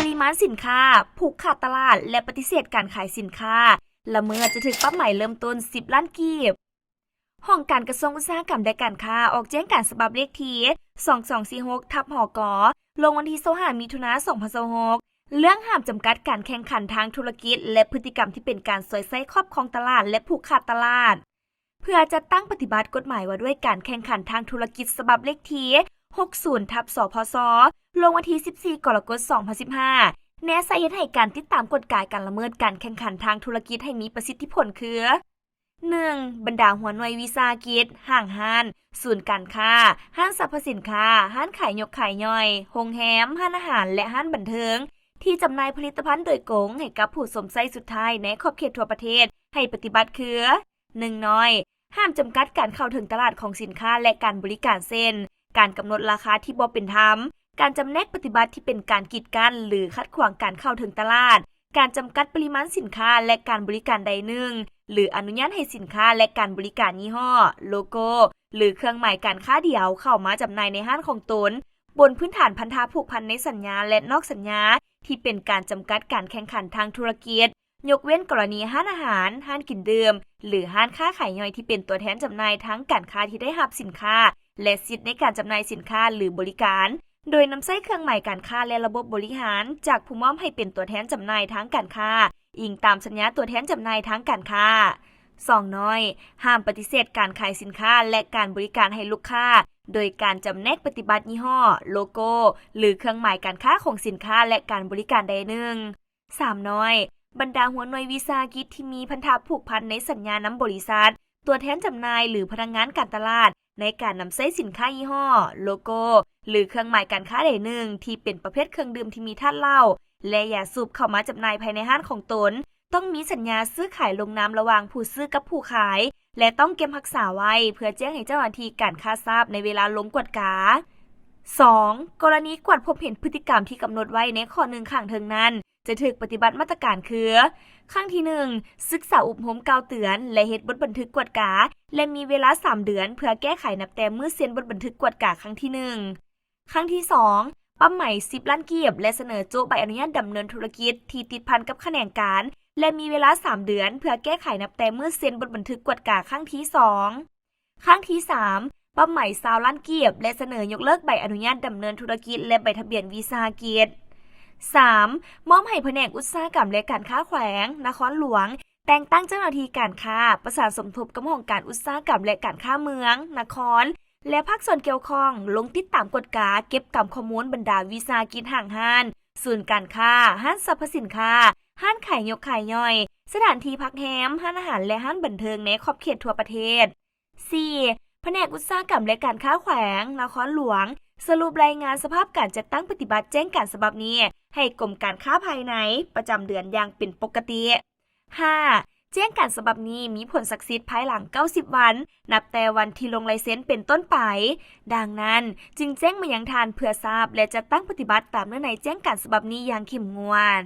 ລິມານສິນຄ້າ, ຜູກຂາດຕະຫຼາດ ແລະ ປະຕິເສດການຂາຍສິນຄ້າ ລະເມີດຈະຖືກປັບໃໝເລີ່ມຕົ້ນສິບລ້ານກີບ. ຫ້ອງການກະຊວງອຸດສາຫະກຳ ແລະ ການຄ້າ ອອກແຈ້ງການສະບັບເລກທີ ສອງສອງສີ່ຫົກ ທັບ ຫກ ລົງວັນທີ ຊາວຫ້າ ມິຖຸນາ ສອງພັນຊາວຫົກ ເລື່ອງຫ້າມຈຳກັດການແຂ່ງຂັນທາງທຸລະກິດ ແລະ ພຶດຕິກຳທີ່ເປັນການສອຍໃຊ້ຄອບຄອງຕະຫຼາດ ແລະ ຜູກຂາດຕະຫຼາດ. ເພື່ອຈັດຕັ້ງປະຕິບັດກົດໝາຍວ່າດ້ວຍການແຂ່ງຂັນທາງທຸລະກິດ ສະບັບເລກທີ ຫົກສິບ ທັບ ສພສ ລົງວັນທີ ສິບສີ່ ກໍລະກົດ ສອງພັນສິບຫ້າ ແນໃສ່ເຮັດໃຫ້ການຕິດຕາມກວດກາການລະເມີດການແຂ່ງຂັນທາງທຸລະກິດໃຫ້ມີປະສິດທິຜົນຄື: ໜຶ່ງ ບັນດາຫົວໜ່ວຍວິສາຫະກິດ, ຫ້າງຮ້ານ, ສູນການຄ້າ, ຮ້ານສັບພະສິນຄ້າ, ຮ້ານຂາຍຍົກຂາຍຍ່ອຍ, ໂຮງແຮມ, ຮ້ານອາຫານ ແລະ ຮ້ານບັນເທີງ ທີ່ຈຳໜ່າຍຜະລິດຕະພັນໂດຍກົງໃຫ້ກັບຜູ້ຊົມໃຊ້ສຸດທ້າຍໃນຂອບເຂດທົ່ວປະເທດ ໃຫ້ປະຕິບັດຄື: ໜຶ່ງນ້ອຍ ຫ້າມຈຳກັດການເຂົ້າເຖິງຕະຫຼາດຂອງສິນຄ້າ ແລະ ການບໍລິການ ເຊັ່ນ ການກຳນົດລາຄາທີ່ບໍ່ເປັນທຳ, ການຈຳແນກປະຕິບັດທີ່ເປັນການກີດກັ້ນ ຫຼື ຂັດຂວາງການເຂົ້າເຖິງຕະຫຼາດ, ການຈຳກັດປະລິມານສິນຄ້າ ແລະ ການບໍລິການໃດໜຶ່ງ ຫຼື ອະນຸຍາດໃຫ້ສິນຄ້າ ແລະ ການບໍລິການຍີ່ຫໍ້, ໂລໂກ້ ຫຼື ເຄື່ອງໝາຍການຄ້າດຽວເຂົ້າມາຈຳໜ່າຍໃນຮ້ານຂອງຕົນ ບົນພື້ນຖານພັນທະຜູກພັນໃນສັນຍາ ແລະ ນອກສັນຍາ ທີ່ເປັນການຈຳກັດການແຂ່ງຂັນທາງທຸລະກິດ, ຍົກເວັ້ນກໍລະນີຮ້ານອາຫານ, ຮ້ານກິນດື່ມ ຫຼື ຮ້ານຄ້າຂາຍຍ່ອຍທີ່ເປັນຕົວແທນຈຳໜ່າຍທາງການຄ້າທີ່ໄດ້ຮັບສິນຄ້າ ແລະ ສິດໃນການຈຳໜ່າຍສິນຄ້າ ຫຼື ບໍລິການ ໂດຍນຳໃຊ້ເຄື່ອງໝາຍການຄ້າ ແລະ ລະບົບບໍລິຫານຈາກຜູ້ມອບໃຫ້ເປັນຕົວແທນຈຳໜ່າຍທາງການຄ້າ ອີງຕາມສັນຍາຕົວແທນຈຳໜ່າຍທາງການຄ້າ. ສອງນ້ອຍ ຫ້າມປະຕິເສດການຂາຍສິນຄ້າ ແລະ ການບໍລິການໃຫ້ລູກຄ້າ ໂດຍການຈຳແນກປະຕິບັດຍີ່ຫໍ້, ໂລໂກ້ ຫຼື ເຄື່ອງໝາຍການຄ້າຂອງສິນຄ້າ ແລະ ການບໍລິການໃດໜຶ່ງ. ສາມນ້ອຍ ບັນດາຫົວໜ່ວຍວິສາຫະກິດທີ່ມີພັນທະຜູກພັນໃນສັນຍານຳບໍລິສັດ, ຕົວແທນຈຳໜ່າຍ ຫຼື ພະນັກງານການຕະຫຼາດ ໃນການນຳໃຊ້ສິນຄ້າຍີ່ຫໍ້, ໂລໂກ້ ຫຼື ເຄື່ອງໝາຍການຄ້າໃດໜຶ່ງທີ່ເປັນປະເພດເຄື່ອງດື່ມທີ່ມີທາດເຫຼົ້າ ແລະ ຢາສູບເຂົ້າມາຈຳໜ່າຍພາຍໃນຮ້ານຂອງຕົນ ຕ້ອງມີສັນຍາຊື້ຂາຍລົງນາມລະຫວ່າງຜູ້ຊື້ກັບຜູ້ຂາຍ ແລະ ຕ້ອງເກັບຮັກສາໄວ້ເພື່ອແຈ້ງໃຫ້ເຈົ້າໜ້າທີ່ການຄ້າຊາບໃນເວລາລົງກວດກາ. ສອງ ກໍລະນີກວດພົບເຫັນພຶດຕິກຳທີ່ກຳນົດໄວ້ໃນຂໍ້ໜຶ່ງຂ້າງເທິງນັ້ນ ຈະຖືກປະຕິບັດມາດຕະການຄື: ຄັ້ງທີໜຶ່ງ ສຶກສາອົບຮົມກ່າວເຕືອນ ແລະ ເຮັດບົດບັນທຶກກວດກາ ແລະ ມີເວລາສາມເດືອນເພື່ອແກ້ໄຂນັບແຕ່ມື້ເຊັນບົດບັນທຶກກວດກາຄັ້ງທີໜຶ່ງ. ຄັ້ງທີສອງ ປັບໃໝສິບລ້ານກີບ ແລະ ສະເໜີໂຈະໃບອະນຸຍາດດຳເນີນທຸລະກິດທີ່ຕິດພັນກັບຂະແໜງການ ແລະ ມີເວລາສາມເດືອນເພື່ອແກ້ໄຂນັບແຕ່ມື້ເຊັນບົດບັນທຶກກວດກາຄັ້ງທີສອງ. ຄັ້ງທີສາມ ປັບໃໝຊາວລ້ານກີບ ແລະ ສະເໜີຍົກເລີກໃບອະນຸຍາດດຳເນີນທຸລະກິດ ແລະ ໃບທະບຽນວິສາຫະກິດ. ສາມ ມອບໃຫ້ພະແນກອຸດສາຫະກຳ ແລະ ການຄ້າແຂວງ, ນະຄອນຫຼວງ ແຕ່ງຕັ້ງເຈົ້າໜ້າທີ່ການຄ້າ ປະສານສົມທົບກັບຫ້ອງການອຸດສາຫະກຳ ແລະ ການຄ້າເມືອງ, ນະຄອນ ແລະ ພາກສ່ວນກ່ຽວຂ້ອງ ລົງຕິດຕາມກວດກາ ເກັບກຳຂໍ້ມູນບັນດາວິສາຫະກິດຫ້າງຮ້ານ, ສູນການຄ້າ, ຮ້ານສັບພະສິນຄ້າ, ຮ້ານຂາຍຍົກຂາຍຍ່ອຍ, ສະຖານທີ່ພັກແຮມ, ຮ້ານອາຫານ ແລະ ຮ້ານບັນເທີງໃນຂອບເຂດທົ່ວປະເທດ. ສີ່ ພະແນກອຸດສາຫະກຳ ແລະ ການຄ້າແຂວງ, ນະຄອນຫຼວງ ສະຫຼຸບລາຍງານສະພາບການຈັດຕັ້ງປະຕິບັດແຈ້ງການສະບັບນີ້ໃຫ້ກົມການຄ້າພາຍໃນປະຈຳເດືອນຢ່າງເປັນປົກກະຕິ. ຫ້າ ແຈ້ງການສະບັບນີ້ມີຜົນສັກສິດພາຍຫຼັງເກົ້າສິບວັນ ນັບແຕ່ວັນທີ່ລົງລາຍເຊັນເປັນຕົ້ນໄປ. ດັ່ງນັ້ນ, ຈຶ່ງແຈ້ງມາຍັງທ່ານເພື່ອຊາບ ແລະ ຈັດຕັ້ງປະຕິບັດຕາມເນື້ອໃນແຈ້ງການສະບັບນີ້ຢ່າງເຂັ້ມງວດ.